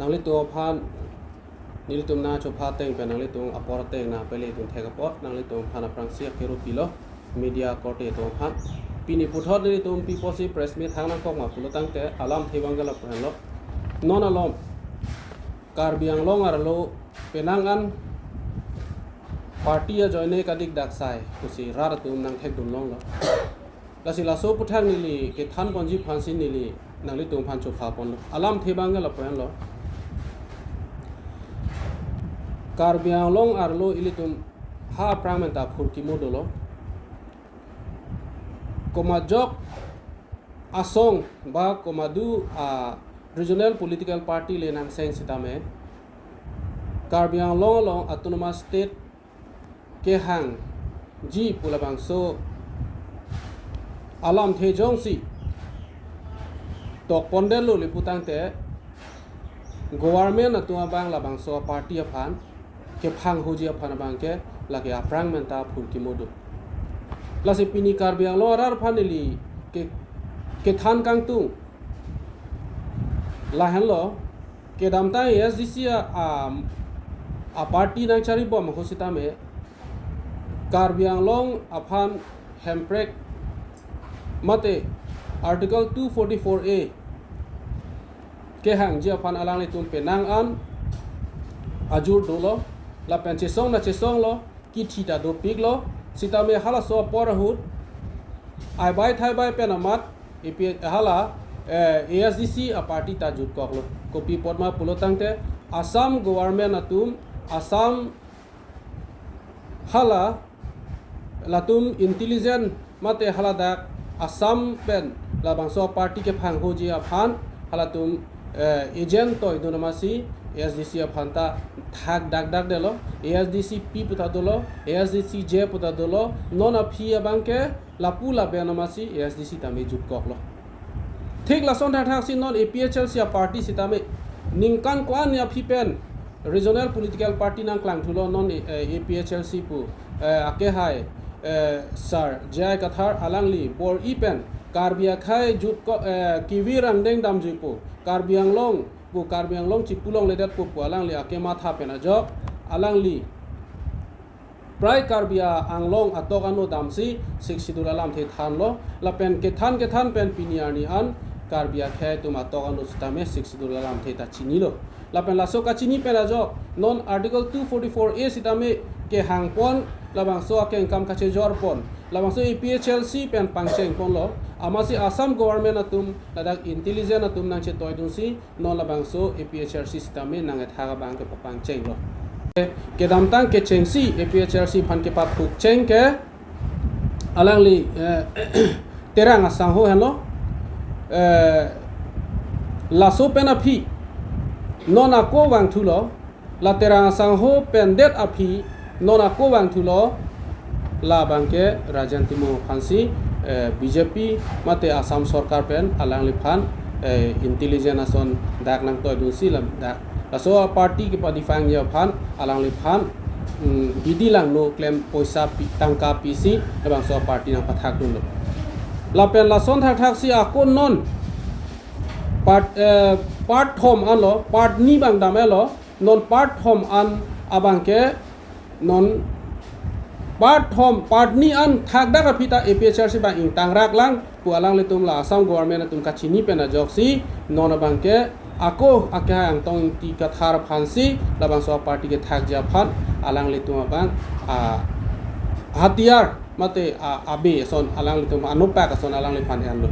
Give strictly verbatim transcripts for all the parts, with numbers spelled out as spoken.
Nanglitum aphan, nelitum nangchopha ateng pen nanglitum apor ateng nangpele atum thek apot nanglitum aphan aphrangsi akero pilo media korte atum aphan. Pini puthot nelitum pi apotsi press meet hang nangkok ma pulo tangte alamthe abang ke lapu henlo. Non alom Karbi Anglong arlo penang an party ajoine kadik dak sai pusi rat atum nangthekdun longlo. Lasi laso aputhak neli kethan ponji aphansi neli nanglitum aphan chopha ponlo. Alamthe abang ke lapu henlo. Karbi Anglong arlo ilitum ha aphrang menta phurkimo dolo. Komat ajok asong ba komat adu a regional political party le nangseng sitame Karbi Anglong along autonomous state kehangji pu labangso alamthe jongsi tok pondetlo le pu tangte government atum abang labangso party aphan kephanghoji aphan abang ke lake aphrang menta phurkimo do. Lasi pini Karbi Anglong arat aphan neli ke kethan kangtung lahenlo. Kedamtang A S D C a, a, a party nangchari bom ahut sitame Karbi Anglong aphan hemprek mate Article two forty-four A kehangji aphan alanglitum penang an ajur dolo, lapen chesong na chesonglo, kithi ta dopiklo, sitame halaso apor ahut aibai thaibai pen amat A P, hala, eh, A S D C a party ta jutkoklo. Kopi apot ma pulo tangte Assam government atum, Assam hala latum intelligence mate hala dak Assam pen labangso party kephanghoji aphan halatum, eh, agent toidun amatsi A S D C aphan ta thak dak dak detlo. A S D C P pu ta dolo, A S D C J pu ta dolo, non aphi abang ke lapu lapen amatsi A S D C tame jutkoklo. Thik lason thakthaksi non A P H L C a party sitame ningkan ko-an aphi pen regional political party nangklangthulo. Non, eh, A P H L C pu, eh, akehai, eh, Sir J I Kathar alangli bor-i pen Karbi akhei jutkok, eh, kevir angdeng damjuipo, Karbi Anglong pu, Karbi Anglong chipulongledetpo pu alangli akematha pen ajok alangli prai Karbi Anglong atok ano damsi Sixth Schedule alamthe thanlo. Lapen kethan kethan pen pini arni an Karbi akhei atum atok ano sitame Sixth Schedule alamthe ta chinilo. Lapen laso kachini pen ajok non Article two forty-four A sitame kehangpon, labangso akengkam kachejorpon, labangso A P H L C pen pangchengponlo. Amatsi Assam government atum ladak intelligence atum nangchetoidunsi non labangso A P H L C sitame nangkethak abang ke papangchenglo. Kedamtang kechengsi A P H L C aphan kepaphukcheng ke alangli, eh, Terang Asangho henlo, eh, laso pen aphi non ako vangthulo, la Terang Asangho pen det aphi non ako vangthulo, labang ke Rajen Timung aphansi, eh, B J P mate Assam sorkar pen alangliphan, eh, intelligence ason dak nangtoidunsi lam dak laso party kepadifangji aphan alangliphan, mm, bidi langno klem poisa pi, tangka pisi labangso party nangpathakdunlo. Lapen lason thakthaksi ako non part, eh, part thom anlo, part ni abang dam-etlo, non part thom an abang ke non part thom, part ni an thakdak aphi ta A P H L C abang ingtangrak lang pu alanglitum la Assam government atum kachini pen ajoksi non abang ke ako akehai Angtong Ingti Kathar aphansi labangso party kethakji aphan alanglitum abang, ah, hatiyar mate, ah, abe ason alanglitum anopak ason alangliphan enlo.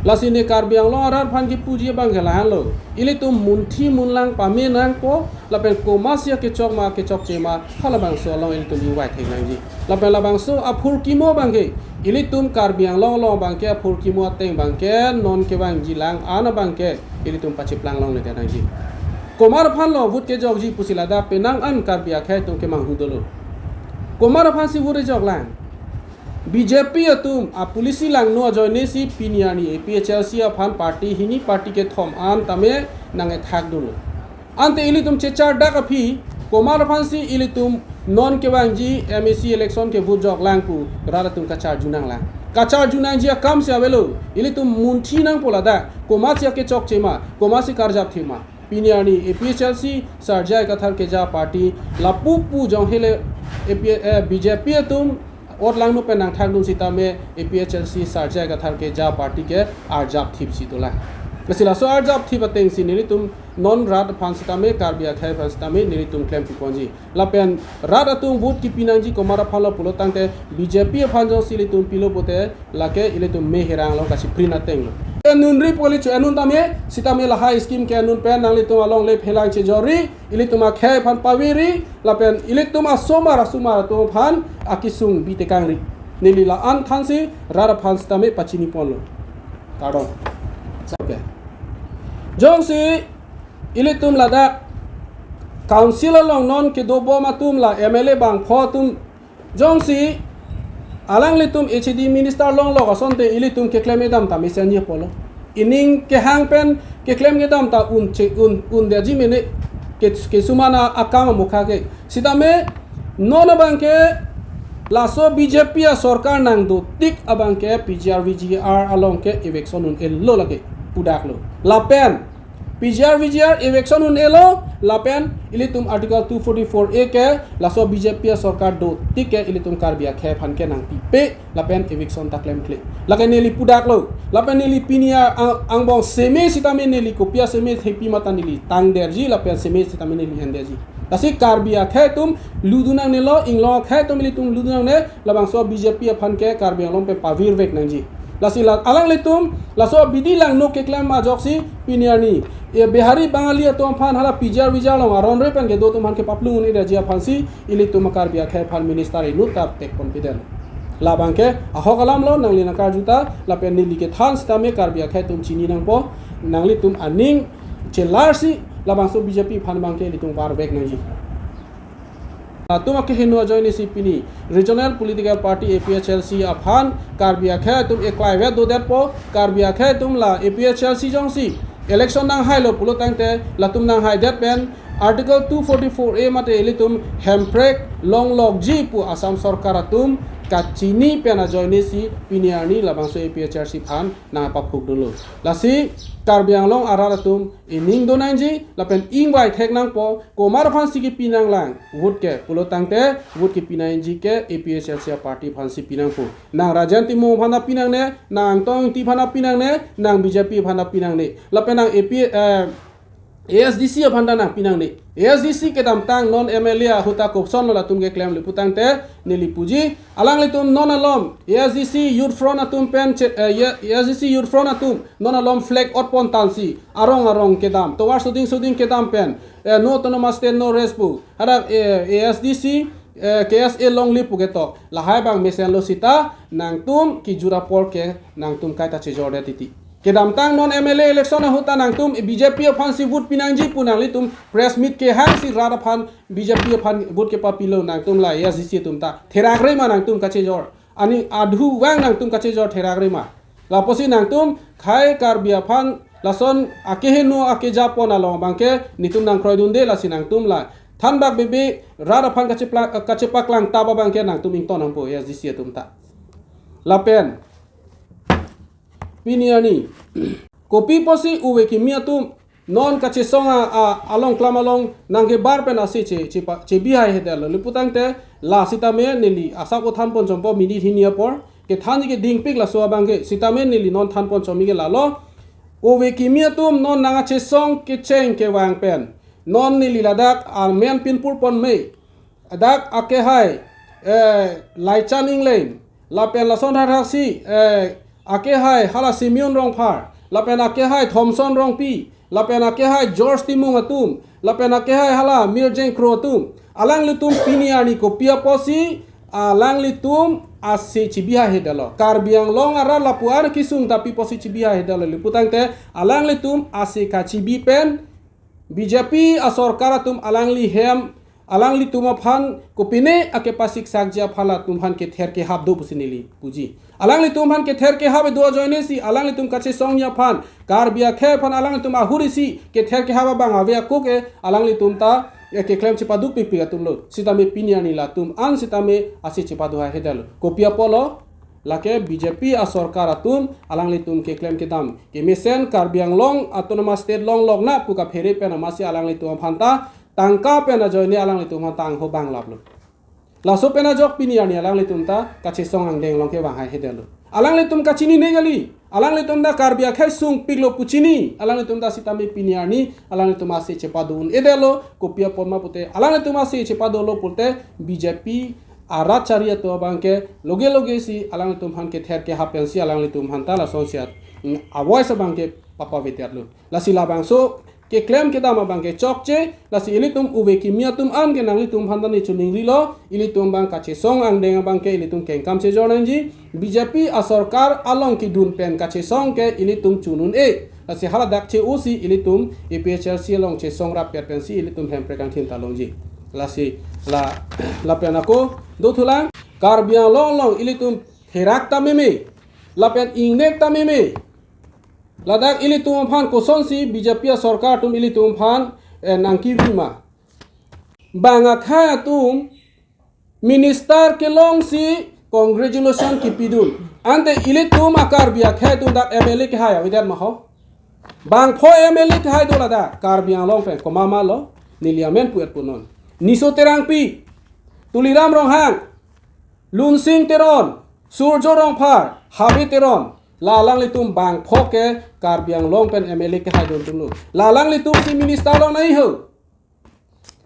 Lasi ne Karbi Anglong arat aphan kipuji abang ke lahenlo. Ilitum munthi munlang pame nangpo, lapen komatsi akechok ma kechokche ma halabangso along ilitum ingvai thek nangji. Lapen labangso aphurkimo abang ke ilitum Karbi Anglong along abang ke aphurkimo ateng abang ke non kevangji lang an abang ke ilitum pacheplang longledet nangji. Komat aphanlo vote kejokji pusi ladak penang an Karbi akhei atum kemanghu dolo. Komat aphansi vote ejok lang? B J P atum a policy langno ajoinesi pini arni A P H L C aphan party hini party kethom an tame nangkethakdunlo. Ante ilitum chechardak aphi, komat aphansi ilitum non kevangji M A C election ke vote jok lang pu rat atum kacharju nanglang? Kacharju nangji akamsi avelo. Ilitum munthi nangpo ladak, komatsi akechokche ma, komatsi karjapthe ma. Pini arni A P H L C Sarjai Kathar keja party lapu pu jong hele A P, eh, B J P atum vote langno pen nangthakdun sitame A P H L C Sarjai Kathar keja party ke arjap thip si dolang. Lasi laso arjap thip ateng si nelitum non rat aphan sitame Karbi akhei aphan sitame nelitum klempi ponji. Lapen rat atum vote kipi nangji komat aphan lo pulo tangte B J P aphan jongsi ilitum pilo pote lake ilitum me herang lo kachiprin ateng lo. Anun ri poli chu anun tame sitame lahai scheme ke anun pen nanglitum along le phelang chejorri, ilitum akhei aphan paviri, lapen ilitum asomar asomar atum aphan akesung bitekangri. Neli la-an thansi rat aphan sitame pachini ponlo. Kardom. Okay. Jongsi ilitum ladak council along non kedobom atum la M L A bangpho atum jongsi alanglitum H A D minister longlok asonte ilitum keklem kedam ta mesenji apotlo. Ining kehang pen keklem kedam ta un che un un derji mene ke kesumana akam amokha ke. Sitame non abangke laso B J P asorkar nangdotik abangke P G R V G R along ke eviction un-elo lake pudaklo. Lapen P G R V G R eviction un-elo lapen ilitum Article two forty-four A ke laso B J P asorkar dotik ke ilitum Karbi akhei aphan ke nangpipe lapen eviction ta klemkle. Lake neli pudaklo lapen neli pini a- ang- angbong seme sitame neli kopi aseme thepi mata neli tangderji lapen seme sitame neli enderji. Lasi Karbi akhei atum ludun nangnelo, inglong akhei atum ilitum ludun nangne, labangso B J P aphan ke Karbi Anglong pen pavirvek nangji. Lasi la alanglitum laso abidi langno keklem ajoksi pini arni e Bihari Bangali atum aphan hala P G R V G R along aron re pen kedo atum aphan kepaplung un-eji aphansi ilitum Karbi akhei aphan minister inut ta tek ponpidetlo. Labangke ahok alam lo, nangli nangkarju ta lapen neli kethan sitame Karbi akhei atum chini nangpo, nanglitum aning chelarsi labangso B J P aphan abangke ilitum varvek nangji. Latum akeheno ajoinesi pini Regional Political Party A P H L C aphan Karbi akhei atum eklaivet dodetpo, Karbi akhei atum la A P H L C jongsi election nanghailo pulo tangte latum nanghaidet pen Article two forty-four A mate ilitum hemprek longlokji pu Assam sorkar atum kachini pen ajoinesi pini arni labangso A P H L C aphan nangpaphukdunlo. Lasi Karbi Anglong arat atum ining donangji lapen ingvai thek nangpo, komat aphansi kepi nanglang vote ke pulo tangte vote kepi nangji ke A P H L C aparty aphansi pi nangpo. Nang Rajen Timung aphan ta pi nangne, nang Angtong Ingti aphan ta pi nangne, nang B J P aphan ta pi nangne. Lapen nang A P, eh, A S D C aphan ta nangpi nangne. A S D C kedamtang non M L A ahut ta kopson lo latum keklem le putangte neli puji. Alanglitum non alom A S D C Youth Front atum pen che- eh, ye- A S D C Youth Front atum non alom flag otpon tansi arong arong kedam tovar suding suding kedam pen, eh, no autonomous state no rest pu. Hadak, eh, A S D C, eh, K S A longle pu ketok. Lahai abang mesenlo sita nangtum kejut apor ke nangtum kaita chejordet titi. Kedamtang non M L A election ahut ta nangtum B J P aphansi vote pi nangji pu nanglitum press meet kehangsi rat aphan B J P aphan vote kepapilo, nangtum la A S D C atum ta therakre ma nangtum kachejor? Ani adhu vang nangtum kachejor therakre ma? Lapusi nangtum khei Karbi aphan lason akeheno akejapon along abangke netum nangkroidunde, lasi nangtum la thanbak bebe rat aphan kachepla- kachepaklangtap abangke nangtum ington nangpo A S D C atum ta. Lapen pini arni kopi pusi ove kimi atum non kachesong a, a, along klam along nangkebar pen ase che, chepa- chebihai hedetlo le putangte la sitame neli asap othan pon chompo minute hini apor kethan kedingpik laso abangke sitame neli non than pon chomi ke lalo. Ove kimi atum non nangkachesong kecheng kevang pen non neli ladak amen pinpur pon me. Dak akehai, eh, Laichan Engleng, lapen lason thakthaksi, eh, akehai hala Simeon Rongphar, lapen akehai Thomson Rongpi, lapen akehai George Timung atum, lapen akehai hala Mirjeng Kro atum. Alanglitum pini arni kopi apotsi alanglitum ase chebihai hedetlo? Karbi Anglong arat lapu-an kesung ta pi pusi chebihai hedetlo le putangte alanglitum ase kachebi pen B J P asorkar atum alangli hem, alanglitum aphan kopine akepasiksak ji aphan latum aphan kether kehap do pusi neli puji. Alanglitum aphan kether kehap do ajoinesi alanglitum kachesong ji aphan, Karbi akhei aphan alanglitum ahurisi kether kehap abang ave ako ke alanglitum ta, eh, keklem chepaduk pipi atum lo. Sitame pini arni latum an sitame ase chepaduhai hedetlo. Kopi apotlo? Lake B J P asorkar atum alanglitum keklem kedam kemesen Karbi Anglong Autonomous State longlok na pu kaphere pen amatsi alanglitum aphan ta tangka pen ajoine alanglitum aphan ta angho bang laplo. Laso pen ajok pini arni alanglitum ta kachesong angdeng along kevang hai hedetlo. Alanglitum kachinine kali. Alanglitum ta Karbi akhei sungpiklo pu chini. Alanglitum ta sitame pini arni alanglitum ase chepado un-edetlo. Kopi apot ma pute alanglitum ase chepadolo pute B J P arat chari atum abangke loge loge si alanglitum aphan kether kehap pensi alanglitum aphan ta lasonsi at, mm, a-voice abangke papavedetlo. Lasi labangso keklem kedam abangke chokche, lasi ilitum ove kimi atum an ke nanglitum aphan ta ne chuningrilo, ilitum abang kachesong angdeng abangke ilitum kengkam chejor nangji, B J P asorkar along kedun pen kachesong ke ilitum chun un-e. Lasi haladak che-o si ilitum A P H L C along chesong rapet pensi ilitum Hemprek angthin ta longji. Lasi la, lapen ako dothulang, Karbi Anglong along ilitum therak ta meme, lapen ingnek ta meme. Ladak ilitum aphan kosonsi B J P asorkar atum ilitum aphan, eh, nangkevi ma. Bang akhei atum minister kelongsi congratulation kepidun. Ante ilitum a-Karbi akhei atum dak M L A kehai avedet ma ho. Bangpho M L A kehai do ladak Karbi Anglong pen, komat ma lo, neli amen pu-et punon. Niso Terangpi, Tuliram Ronghang, Lunsing Teron, Surjo Rongphar, Habe Teron, la alanglitum bangpho ke Karbi Anglong pen M L A kehai dun atumlo. La alanglitum si minister long nangji ho.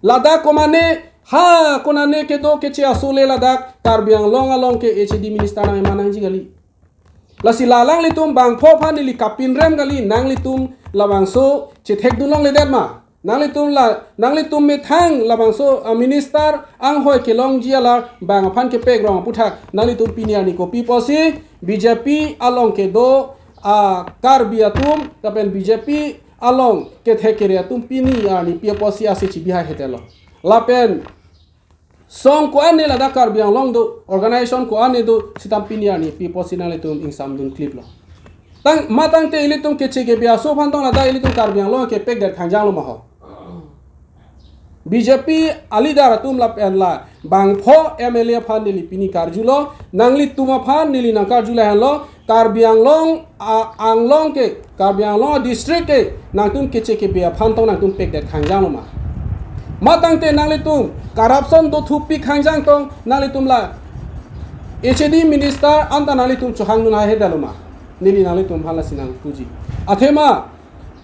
Ladak komane, ha, konane kedo keche asole ladak Karbi Anglong along ke H A D minister nang eman nangji kali. Lasi la alanglitum bangpho aphan neli kapinrem kali, nanglitum labangso chethekdun longledet ma. Nanglitum la, nanglitum methang labangso a-minister anghoi kelongji alar bang aphan kepek rong aputhak nanglitum pini arni kopi pusi B J P along kedo a-Karbi atum lapen B J P along kethek kere atum pini arni pi apotsi ase chibi hai hedetlo. Lapen song ko-an ne ladak Karbi Anglong do, organization ko-an ne do, sitam pini arni pi apotsi nanglitum ingsamdun kliplo. Tang, matangte ilitum keche kebi aso aphan tong ladak ilitum Karbi Anglong kepekdet khangjanglo ma ho. B J P a-leader atum lapen la bangpho M L A aphan neli pini karjulo, nanglitum aphan neli nangkarju lahenlo, Karbi Anglong a-, Anglong ke, Karbi Anglong district ke nangtum keche kebi aphan tong nangtum pekdet khangjanglo ma. Matangte nanglitum corruption dothupi khangjang tong nanglitum la H A D minister anta nanglitum chohangdun hai hedetlo ma. Neli nanglitum aphan lasi nangpuji. Athema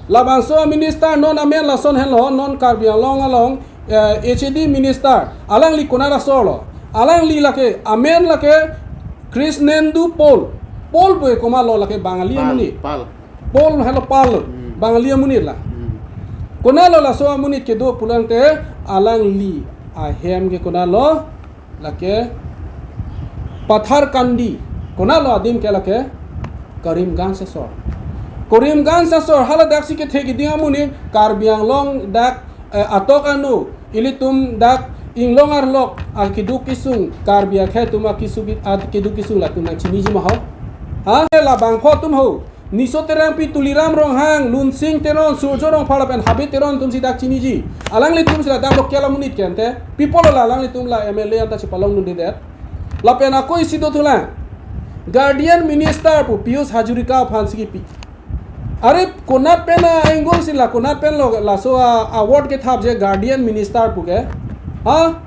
labangso a-minister non amen lason henlo, non Karbi Anglong along, eh, H A D minister, alangli konat asor lo. Alangli lake, amen lake Krishnendu Paul. Paul pu komat lo lake Bangali Pal, amonit. Pal. Paul helo Pal. Hmm. Bangali amonit la. Hmm. Konat lo laso amonit kedo pulangte alangli ahem ke konat lo lake Patharkandi, konat lo adim ke lake Karimganj asor. Karimganj asor haladak si kethek keding amonit Karbi Anglong dak, eh, atok anu ilitum dak inglong arlok akeduk kesung Karbi akhei atum akesung, akeduk kesung latum nangchiniji ma ho. Ha? La bangpho atum ho. Niso Terangpi, Tuliram Ronghang, Lunsing Teron, Surjo Rongphar lapen Habe Teron atum si dak chiniji. Alanglitum si ladak local amonit ke ante. Pi apotlo la alanglitum la M L A anta chepalongdundedet. Lapen ako isi dothulang. Guardian Minister pu Pijush Hazarika aphan si kipi. Are konat pen a-angle si la konat pen lo laso a-award kethapji Guardian Minister pu ke. Ha?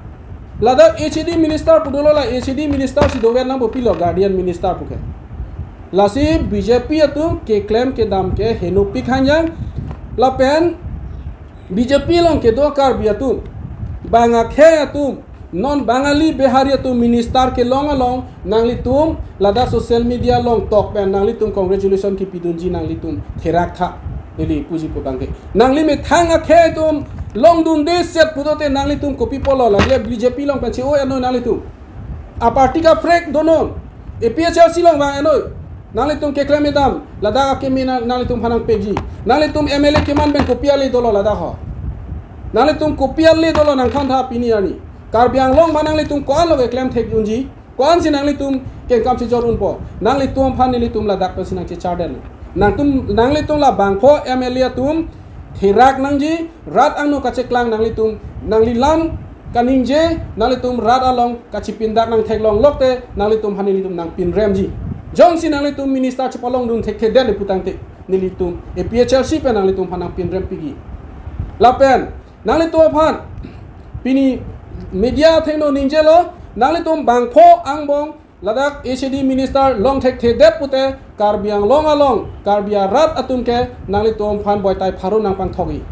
Ladak H A D minister pu dolo, la H A D minister si dover nang pu pilo Guardian Minister pu ke. Lasi B J P atum keklem kedam ke henopik khangjang lapen B J P along kedo Karbi atum, bang akhei atum, non Bangali Bihari atum minister kelong along nanglitum ladak social media along tok pen nanglitum congratulation kepidunji nanglitum therak tha. Neli puji pu abangke. Nangli methang akhei atum longdunde set pulote nanglitum kopi apotlo, lagle B J P along pen che-o enoi nanglitum. A-party kaprek donon. A P H L C along vang enoi. Nanglitum keklem kedam, ladak akeme nang, nanglitum aphan nangpekji. Nanglitum M L A keman pen kopi ale dolo ladak ho. Nanglitum kopi ale dolo nangthan tha pini arni. Karbi Anglong ma nanglitum ko-an lo keklem thekdunji. Ko-an si nanglitum kengkam chejor unpo. Nanglitum aphan nelitum ladak pensi nangchechardet. Nangtum, nanglitum la bangpho M L A atum therak nangji, rat angno kacheklang nanglitum, nangli lam kaningje nanglitum rat along kachipindak nangtheklong lokte nanglitum aphan nelitum nangpinremji. Jongsi nanglitum minister chepalongdun thekthedet le putangte nelitum A P H L C pen nanglitum aphan nangpinrempikji. Lapen nanglitum aphan pini media athengno ningjelo, nanglitum bangpho angbong ladak A C D minister long thekthedet pute Karbi Anglong along Karbi arat atum ke nanglitum aphan boitai pharo nangpangthokji.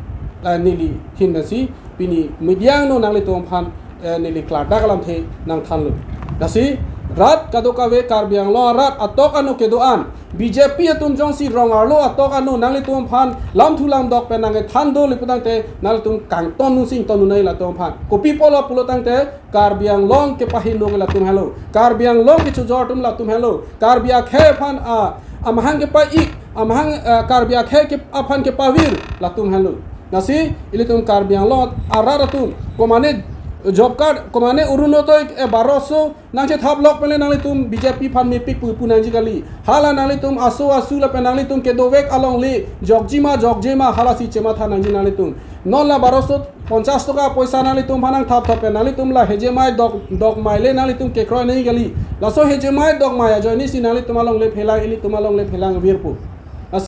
La neli ahin pensi pini media angno nanglitum aphan, eh, neli klardak alamthe nangthanlo. Lasi rat kadokave Karbi Anglong arat atok ano kedo-an B J P atum jongsi rong arlo atok ano nanglitum aphan lamthu lamdok pen nangthan do le putangte nanglitum kangton nusing ton nunai latum aphan. Kopi apotlo pulotangte Karbi Anglong kepahingno ke latum henlo. Karbi Anglong kechojor atum latum henlo. Karbi akhei aphan a, amahang kepa-ik, amahang, eh, Karbi akhei ke, aphan kepavir latum henlo. Lasi ilitum Karbi Anglong arat atum komane job card, komane Orunodoi, eh, baroso nangchethap lok pen le nanglitum B J P aphan mepik pu pu nangji kali. Hala nanglitum aso asu lapen nanglitum kedovek alongle jokjima jokjima halasi chematha nangji nanglitum. Non la baroso ponchas toka poisa nanglitum aphan nangthap thap pen nanglitum la hejemai dok, dokmai le nanglitum kekroi nangji kali. Laso hejemai dokmai ajoinesi nanglitum alongle phelang, ilitum alongle phelang virpo. Lasi